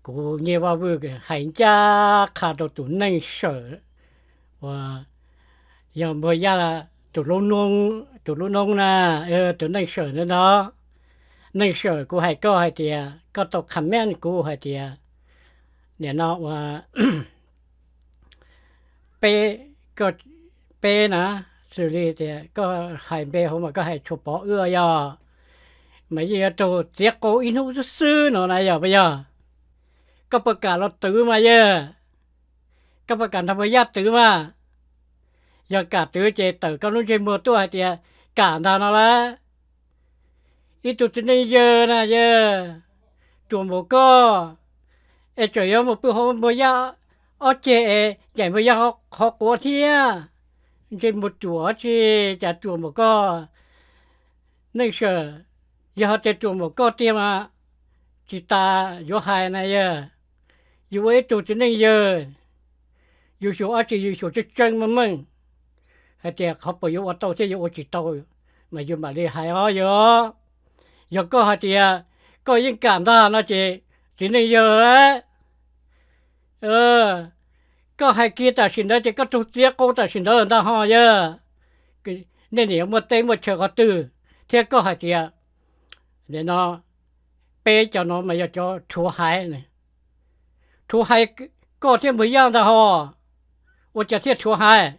Kuv Nyiaj Vaj Vwj hais ncaj qha rau tus Neej Sawm uas yog npawg Yaj tus lub noob, tus lub noob na, tus Neej Sawm ntawd no. Neej Sawm, kuv hais koj hais tias koj tau comment kuv hais tias nim no ua peb, peb na, xws li tias koj hais npe hauv mas koj hais Tshuas Pov Wb yog, mas yeej yuav raug txiav qau ib hnub xwb xwb no na yog puas yog? Koj puas kam los twv mas yog? Koj puas kam nrog npawg Yaj twv mas? Yog kam twv ces tawm koj lub ntsej muag tuaj hais tias kam ntag no lawm. Ib tug txiv neej yawg na yog, ruam npaum koj es tseem yuav mus pw hauv npawg Yaj ob ceg es yaim npawg Yaj qhov quav thiab. Ntsej muag ruam tsi, cas ruam npaum koj. Neej Sawm, yog hais tias ruam npaum koj tiag mas tsis tas yuav hais na yog. Yus ua ib tug txiv neej yawg, yus xyuas dab tsi yus xyuas tseeb tseeb meej meej hais tias qhov puas yuav ua tau thiab yuav ua tsis tau, mas yus mam li hais os yog. Yog koj hais tias koj yeej kam ntag no ces txiv neej yawg lawm, koj hais kiag tam sim ntawd ces koj raug txiav qau tam sim ntawd ntag ho yog. Nej nim yuav muaj teb muaj chaw qhov twg thiab koj hais tias nim no peb cov no mas yog cov rhuav haiv, rhuav haiv koj thiab npawg Yaj ntag ho, ua cas thiaj rhuav haiv?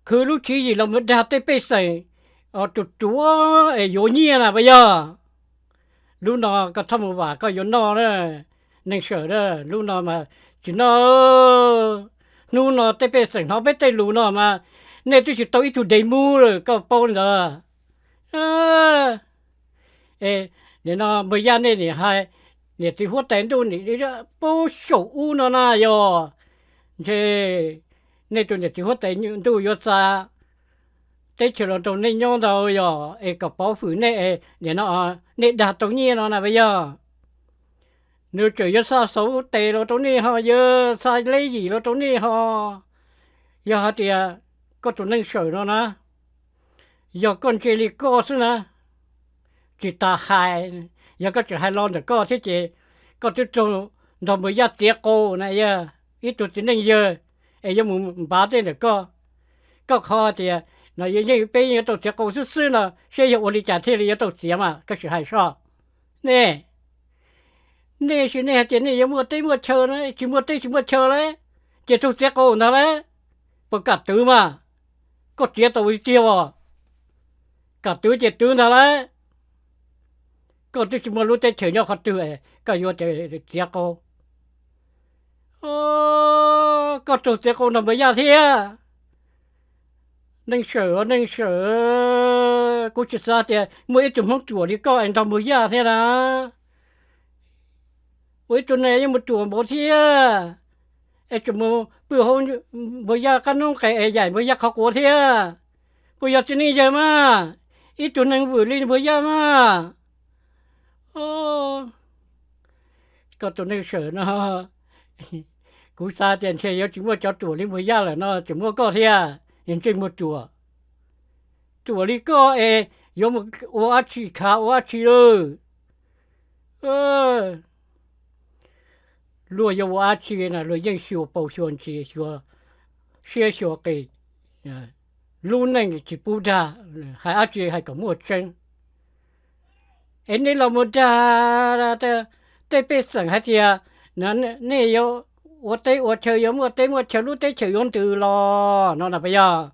Khwv lub tswv yim los mus dag tej pej xeem ruam ruam es yuav nyiaj na puas yog? Lub no koj txhob mus vam koj yuav noj na, Neej Sawm a, lub no mas tsis noj. Hnub no tej pej xeem hnov peb tej lus no mas nej twb tsis tau ib tug dev mub lawm koj paub li ntawd. Es nim no npawg Yaj nej nim hais niam txiv huab tais ntuj nim pub saum ub no na yog, ntshe nej tus niam txiv huab tais ntuj yuav xa teb chaws los rau nej nyob ntau yog es kom pov hwm nej, nim no nej dag tau nyiaj no na puas yog? Nws tseem yuav xa xauv tes los rau nej ho, yuav xa leb yim los rau nej ho. Yog hais tias koj tus Neej Sawm no na, yog koj ntse li koj xwb na, tsis tas hais, yog koj tseem hais los ntawm koj thiab ces koj twb raug nrog npawg Yaj txiav qau na yog. Ib tug txiv neej yawg es yuav mus npav tej ntawm koj. Koj qhov tias no yeej peb yeej yuav tau txiav qau xwb xwb no seb yog ua li cas thiaj li yuav tau txiav mas koj sim hais soj. Nej, nej sim nej hais tias nej yuav muaj teb muaj chaw na, tsis muaj teb tsis muaj chaw lawm ces raug txiav qau ntag lawm. Puas kam twv mas? Koj txiav tau li tiag as? Kam twv ces twv ntag lawm. Koj twb tsis muaj lub teb chaws nyob qhov twg, koj yuav txiav qau. Koj raug txiav qau nrog npawg Yaj thiab. Neej Sawm, Neej Sawm, kuv tsis xav tias muaj ib tug Hmoob ruam li koj es nrog npawg Yaj thiab na. Ua ib tug neeg yeej mus ruam npaum thiab, es tseem mus pw hauv npawg Yaj qab noob qes es yaim npawg Yaj qhov quav thiab. Puas yog txiv neej yawg mas? Ib tug neeg vwm li npawg Yaj mas. Koj tus Neej Sawm no, kuv xav tias ntshe yuav tsis muaj cov ruam li npawg Yaj lawm no tseem muaj koj thiab, ntsej muag ruam. Ruam li koj es yuav mus ua dab tsi khav ua dab tsi lawm? Luag yuav ua dab tsi na luag yeej xyuas paus xyuas ntsis xyuas siab xyuas qis, lub neej tsis pub dag, hais dab tsi hais kom muaj tseeb. Es nej los mus dag tej pej xeem hais tias nej yuav ua teb ua chaw, yuav muaj teb muaj chaw, lub teb chaws yuav ntws los no na puas yog?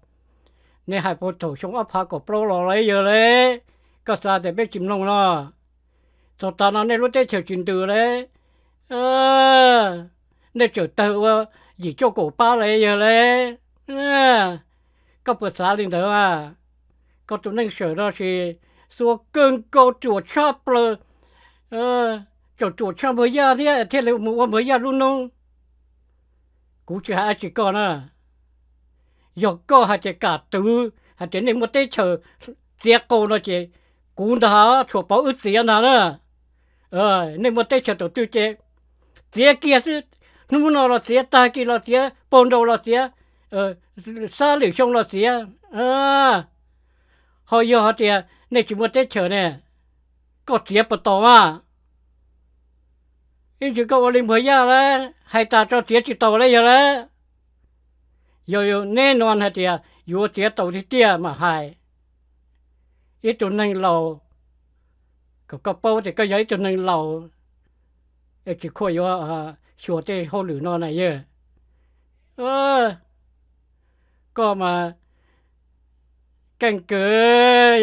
Nej hais puag thaum xyoo ob phav kaum plaub los lawm yawg lawm, koj xav tias peb tsis mloog no? Txog tav no nej lub teb chaws tsis ntws lawm, nej tseem tawg ua yim cuaj kaum pab lawm yawg lawm. Koj puas xav li ntawd mas? Koj tus Neej Sawm no sis xuas kawg nkaus ruam tshaj plaws, tseem ruam tshaj npawg Yaj thiab thiaj li mus ua npawg Yaj lub noob. Kuv tsis hais dab tsi koj na, yog koj hais tias kam twv hais tias nej muaj teb chaws txiav qau no ces kuv ntag, Tshuas Pov wb txiav ntag na. Nej muaj teb chaws thaum twg ces txiav kiag xwb, hnub no los txiav, tag kis los txiav, pog nraud los txiav, sab lwm xyoo los txiav. Ho yog hais tias nej tsis muaj teb chaws ne, koj txiav puas tau mas? Ib ntsis koj ua li npawg Yaj lawm, hais tas tso txiav tsis taus lawm yog lawm. Yog neb nua hais tias yuav txiav taus tiag tiag mas hais. Ib tug neeg laus, kom koj paub tias koj yog ib tug neeg laus, es tsis khuam yuav xyuas tej hauj lwm no na yawg. Koj mas keej kawg,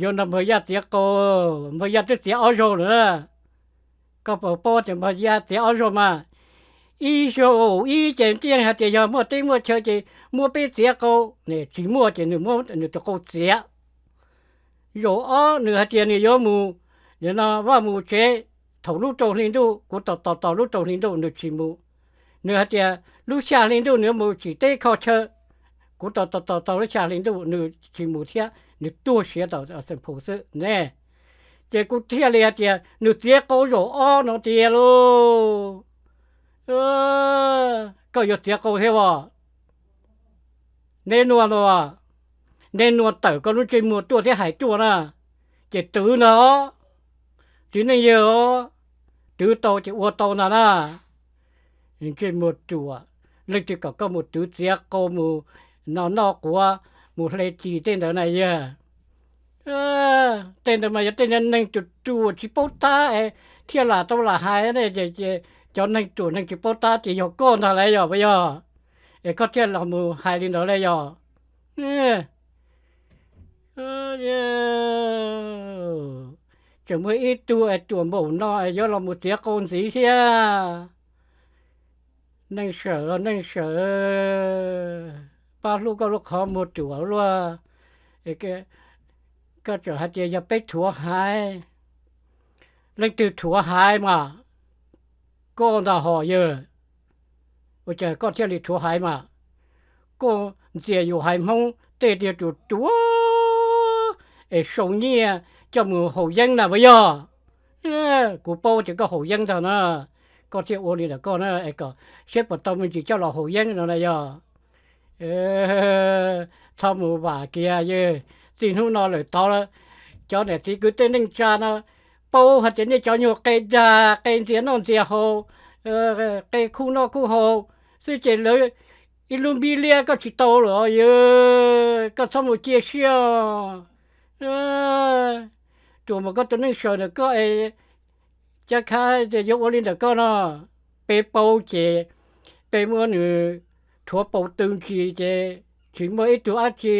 yuav nrog npawg Yaj txiav qau, npawg Yaj twb txiav ob zaug lawm na. Koj puas paub tias npawg Yaj txiav ob zaug mas, ib zaug ib ces yeej hais tias yog muaj teb muaj chaw ces muab peb txiav qau, tsis muaj ces nws muab nws tus qau txiav. Zaum ob nws hais tias nws yuav mus, no Vaj mus tsev thaum lub rau hli ntuj, kuv tos tos tos lub rau hli ntuj nws tsis mus. Nws hais tias lub xya hli ntuj nws yuav mus tsim teb kho chaw, kuv tos tos tos tos lub xya hli ntuj nws tsis mus thiab, nws tuag siav tom xeem phu xwb ne. Ces kuv thiaj li hais tias nws txiav qau zaum ob no tiag lauj. Koj yuav txiav qau thiab as? Neb nua no, neb nua tawm koj lub ntsej muag tuaj thiab hais tuaj na, ces twv ntag os, txiv neej yawg os, twv tau ces ua tau ntag na. Ntsej muag ruam, leej twg kom koj mus twv txiav qau mus no noj quav, mus hle ris tej ntawd na yawg? Tej ntawd mas yog tej neeg ruam ruam tsis paub tab thiaj lam tau lam hais ne. Cov neeg ruam neeg tsis paub tab ces yog koj ntag lauj yog puas yog? Es koj thiaj los mus hais li ntawd lauj yog? Tseem muaj ib tug es ruam npaum no es yuav los mus txiav qau ntxiv thiab. Neej Sawm, Neej Sawm, pab hlub koj lub qhov muag ruam luaj. Koj tseem hais tias yog peb rhuav haiv. Leej twg rhuav haiv mas? Koj ntag hos yawg. Ua cas koj thiaj li rhuav haiv mas? Koj ntxias yus haiv Hmoob tej tiag ruam ruam es sau nyiaj coj mus haus yeeb na puas yog? Kuv paub tias koj haus yeeb ntag na, koj thiaj ua li ntawm koj na, es kom seb puas tau me ntsis coj los haus yeeb no na yog. Txhob mus vam kiag yawg, txij hnub no lawm tod cov niam txiv kwv tij neej tsa no paub hais tias nej cov nyuag qe dag qe ntxias noj ntxias haus, qe khuj noj khuj haus xwb ces lawv ib lub npib liab koj tsis tau lawm yawg, koj txhob mus cia siab. Ruam mas koj tus Neej Sawm ntawm koj es, cov khav tias yuav ua li ntawm koj no, peb paub ces peb muab nws rhuav paus tw ntsis ces tsis muaj ib tug dab tsi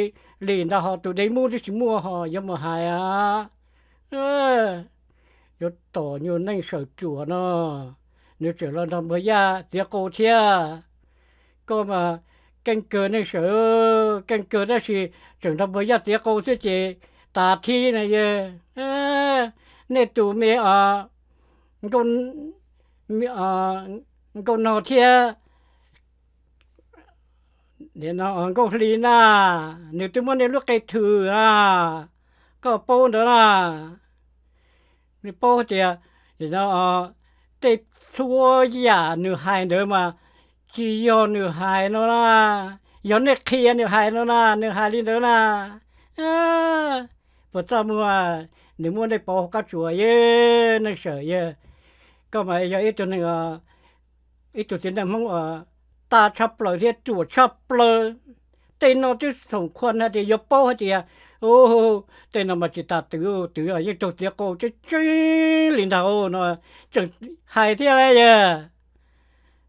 li ntag, ho tus dev mub twb tsis muaj ho yuav mus hais a. Yuav tom nyuag Neej Sawm ruam no, nws tseem los nrog npawg Yaj txiav qau thiab. Koj mas keej kawg Neej Sawm, keej kawg tab sis tseem nrog npawg Yaj txiav qau xwb ces tas thib na yawg. Nej tus me nkauj nog thiab nkauj hli na, nws twb muab nej lub qe thwm na, koj paub ntawd na. Nws paub tias tej txhua yam nws hais ntawd mas tsis yog nws hais no na, yog nej qhia nws hais no na, nws hais li ntawd na. Puas txaj muag, nws muab nej pauv hauv qab tsuas yawg, Neej Sawm yawg. Koj mas yog ib tug neeg, ib tug txiv neej Hmoob tag tshaj plaws thiab ruam tshaj plaws. Tej no twb xoom khuam hais tias yuav paub hais tias, tej no mas tsis tas twv, twv yeej raug txiav qau tseeb tseeb li ntag no, tseem hais thiab lauj yawg.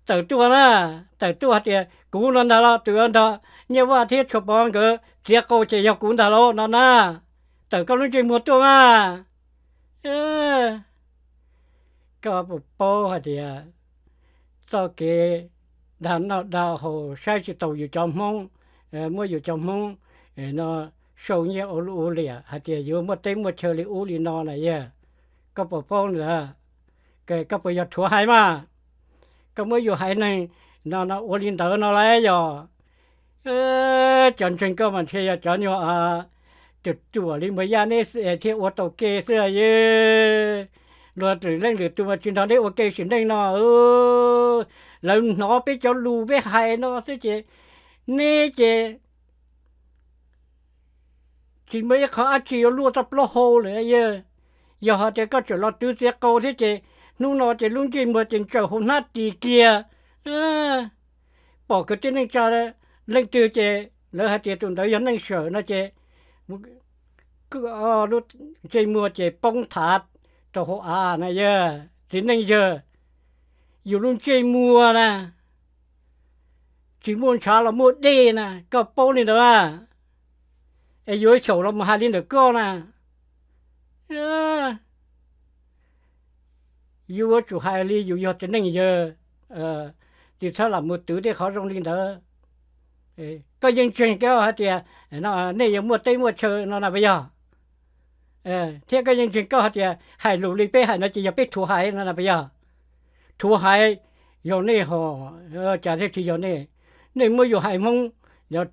Tawm tuaj na, tawm tuaj hais tias kuv no ntag los twv nrog Nyiaj Vaj thiab Tshuas Pov nkawd txiav qau ces yog kuv ntag lauj no na. Tawm koj lub ntsej muag tuaj mas. Koj puas paub hais tias txoj kev dag noj dag haus saib tsis taus yus cov Hmoob, muab yus cov Hmoob no sau nyiaj ua luj ua liam hais tias yuav muaj teb muaj chaw li ub li no na yawg? Koj puas paub ntawd? Koj puas yog rhuav haiv mas? Koj muab yus haiv neeg no no ua li ntawd no lauj yog? Cov ntseeg koj mas ntshe yog cov nyuag ruam ruam li npawg Yaj neb thiaj ua tau ke xwb yawg. Luag lwm leej lwm tus mas tsis nrog neb ua ke sim neej no. Lawv hnov peb cov lus peb hais no xwb ces neb ces tsis muaj ib qho dab tsi yuav luaj txoj plaub hau lawm yawg. Yog hais tias koj tseem los twv txiav qau thiab ces Hnub no ces lub ntsej muag ces ntsaws hauv hnab ris kiag. Pom kwv tij neej tsa leej twg ces lawv hais tias tus ntawd yog Neej Sawm no ces lub ntsej muag ces poob thav rau hauv av na yog txiv neej yawg. Yus lub ntsej muag na tsis muaj ntshav los muaj dej na, koj paub li ntawd a. Es yuav xyaum los mus hais li ntawm koj na. Yus yuav tsum hais li yus yog txiv neej yawg, tsis txhob lam mus twv tej qhov zoo li ntawd. Koj yeej ntseeg koj hais tias nej yuav muaj teb muaj chaw no na puas yog? Thiab koj yeej ntseeg koj hais tias hais lus li peb hais no ces yog peb rhuav hais no na puas yog? Rhuav hais yog nej ho, cas thiaj tsis yog nej? Nej muab yus hais Hmoob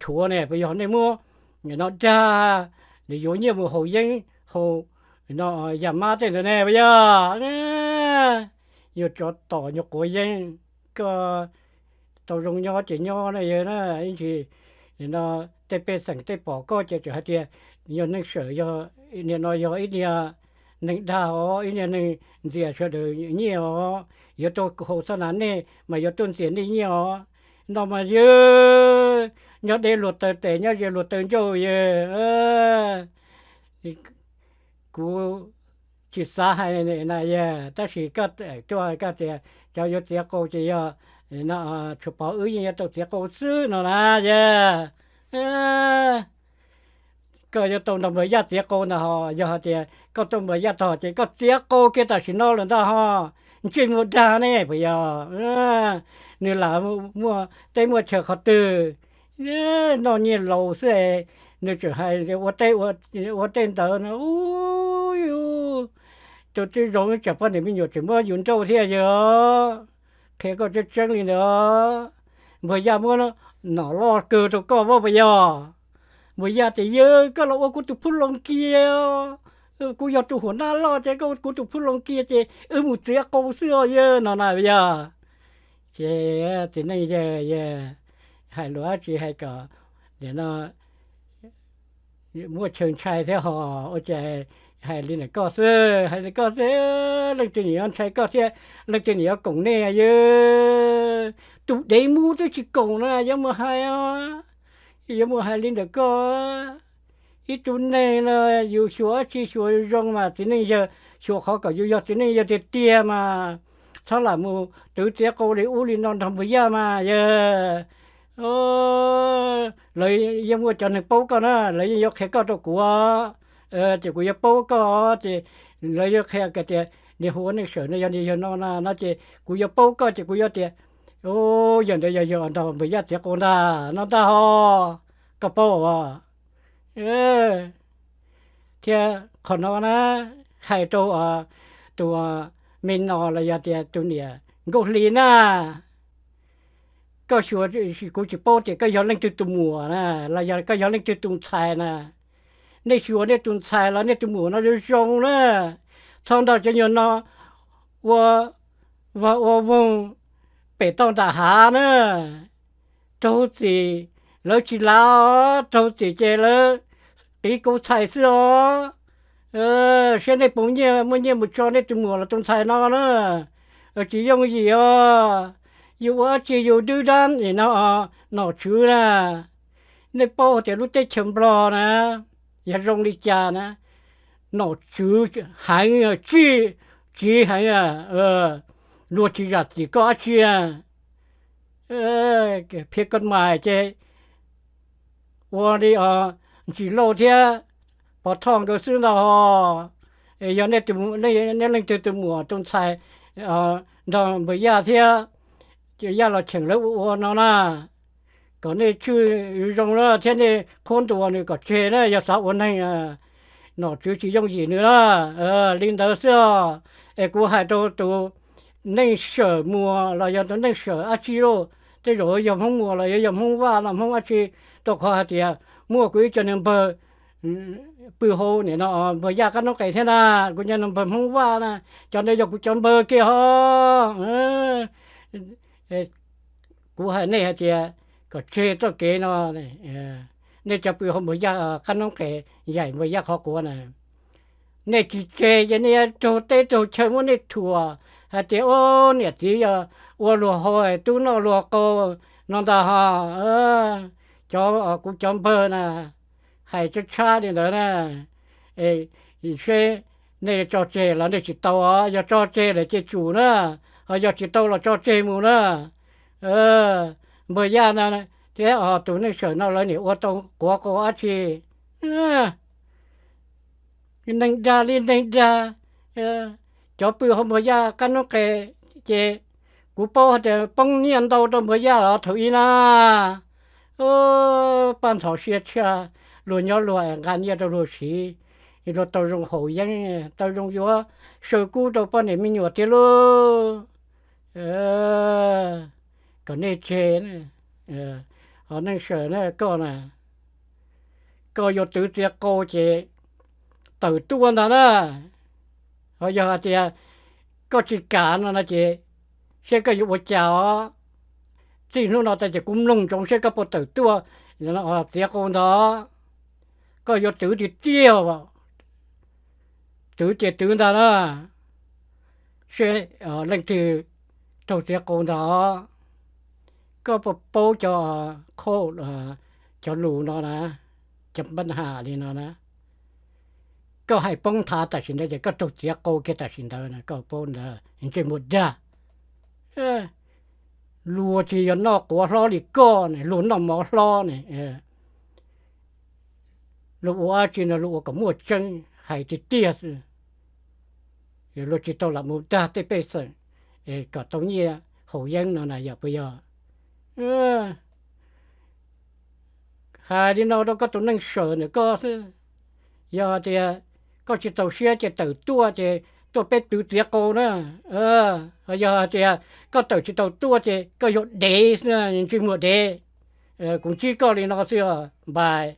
rhuav ne puas yog? Nej muab no dag, nws yuav nyiaj mus haus yeeb haus no yam mab tej ntawd ne puas yog? Yus tsov tom nyuag quav yeeb, koj tau zoo nyob ces nyob na yog na, ib ntsis no tej pej xeem tej pom koj ces txawm hais tias yog Neej Sawm, yog nim no yog ib niag neeg dag os, ib niag neeg ntxias sawv daws nyiaj os, yuav tuaj haus xab nas nej mas yuav tuaj ntxias nej nyiaj os. No mas yog nyob deb luag taw tes nyob ze luag taw ncauj yog. Kuv tsis xav hais na yog, tab sis koj tuaj koj tias cov yuav txiav qau ces yog no, Tshuas Pov wb yeej yuav tau txiav qau xwb no na yog. Koj yuav tau nrog Npawg Yaj txiav qau ntag ho, yog hais tias koj tau Npawg Yaj tog ces koj txiav qau kiag tam sim no lawm ntag ho. Ntsej muag dag ne puas yog? Nws lam muaj teb muaj chaw qhov twg, noj nyiaj laus xwb es nws tseem hais ua teb ua tej ntawd no. Tus tib zoo tsam poj niam me nyuam tseem muab yus nrauj thiab yog. Qhia koj tseeb tseeb li ntawd, Npawg Yaj muab nom loj kawg rau koj puas yog? Npawg Yaj tias yog koj los ua kuv tus phub loo kiag, kuv yog tus huam nab loj ces koj ua kuv tus phub loo kiag ces wb mus txiav qau xwb os yog no na yog. Ces txiv neej yawg hais lus dab tsi hais kom nim no muaj chaw ntshai thiab ho, ua cas hais li ntawm koj xwb, hais li koj xwb, leej twg nyiam yuav ntshai koj thiab leej twg nyiam yuav koom nej yog. Tus dev mub twb tsis koom na yuav mus hais, yuav mus hais li ntawm koj. Ib tug neeg no yus xyuas dab tsi xyuas zoo mas txiv neej yawg xyuas qhov kom yus yog txiv neej yawg tiag tiag mas txhob lam mus twv txiav qau li ub li no nrog Npawg Yaj mas yog. Lawv yeej muaj cov neeg paub koj na, lawv yeej yuav qhia koj rau kuv, ces kuv yuav paub koj ces lawv yuav qhia tias niag hu ua Neej Sawm no yog niag yawg no na no ces kuv yuav paub koj ces kuv yuav tias yawg ntawd yog yawg nrog Npawg Yaj txiav qau ntag no ntag ho. Koj paub as? Thiab qhov no na, hais rau tus me no los yog tias tus niam Nkauj Hli na, koj xyuas, kuv tsis paub tias koj yog leej twg tus muam na, los yog koj yog leej twg tus ntxhais na. Nej xyuas nej tus ntxhais los nej tus muam no zoo zoo na, txhob nrog cov nyuag no ua vag ua voog pem toj nram hav na. Raug txim lawv tsis lav os, raug txim ces lawv qiv kauv txhais xwb os. Saib nej puas muaj nyiaj mus tso nej tus muam los tus ntxhais no na. Tsis yooj yim os. Yus ua dab tsi yus dwb dab nim no nom tswv na. Nej paub tias lub teb chaws Nplog na yog zoo li cas na, nom tswv heev, tsiv heev, luag tsis zam txim koj dab tsi. Phiaj koj mais ces ua li Ntsis Lauj thiab Pov Thoj nkawd xwb ntag ho. Yog nej leej twg tus muam tus ntxhais nrog Npawg Yaj thiab Yaj los cheem lawv ua ua no na, kom nej tswj zoo na thiab nej qhuab ntuas nws kom tseg na, yog xav ua neeg, nom tswv tsis yooj yim nws na. Li ntawd xwb os. Es kuv hais rau tus Neej Sawm Muas los yog tus Neej Sawm dab tsi lauj, tej zaum yog Hmoob Muas los yog Hmoob Vaj los Hmoob dab tsi, rau qhov hais tias muaj kuv ib co niag npawg pw hauv nim no Npawg Yaj qab noob qes thiab na, kuv cov niag npawg Hmoob Vaj na, cov ntawd yog kuv cov npawg kiag ho. Kuv hais nej hais tias kom tseg txoj kev no, nej cov pw hauv Npawg Yaj qab noob qes yaim Npawg Yaj qhov quav na, nej tsis tseg ces nej yuav raug teb raug chaw muab nej thuam, hais tias ub, niam txiv yog ua luag hau, tub noj luag qau no ntag ho. Cov, kuv cov npawg na, hais tshab tshab li ntawd na, seb nej tso tseg los nej tsis tau os. Yog tso tseg lawm ces tsum na, ho yog tsis tau los tso tseg mus na. Npawg Yaj no thiab tus neeg sawm no lawv niam ua tau quav qau dab tsi? Neeg dag li neeg dag, cov pw hauv npawg Yaj qab noob qes, ces kuv paub hais tias poob nyiaj ntau rau npawg Yaj los thaum ub na. Paj ntxhov siab tshaj, luag nyob luag nqa nyiaj rau luag siv, luag tau zoo haus yeeb, tau zoo yuav saw kub rau poj niam me nyuam tiag lauj. Kom nej tseg, ho neeg sawm na, koj na, koj yuav twv txiav qau ces tawm tuaj ntag na. Ho yog hais tias koj tsis kam no no ces seb koj yuav ua cas os. Txij hnub no tas ces kuv mloog ntsoov seb koj puas tawm tuaj txiav qau ntag. Koj yuav twv tiag tiag, twv ces twv ntag na, seb leej twg raug txiav qau ntag. Koj puas paub cov qhov, cov lus no na, cov npab has li no na? Koj hais poob nthav tam sim ntawd ces koj raug txiav qau kiag tam sim ntawd na, koj paub ntawd, ntsej muag dag. Luag tsis yog noj quav hlob li koj ne, luag noj mov hlob ne. Luag ua dab tsi no luag ua kom muaj tseeb hais tiag tiag xwb. Luag tsis tau lam mus dag tej pej xeem kom tau nyiaj haus yeeb no na, yog puas yog? Hais li no rau koj tus neeg sawm ntawm koj xwb. Yog tias koj tsis txaus siab ces tawm tuaj ces tuaj peb twv txiav qau na. Yog hais tias koj tawm tsis tau tuaj ces koj yuav dev xwb, ntsej muag dev. Kuv ntsib koj li no xwb os npais.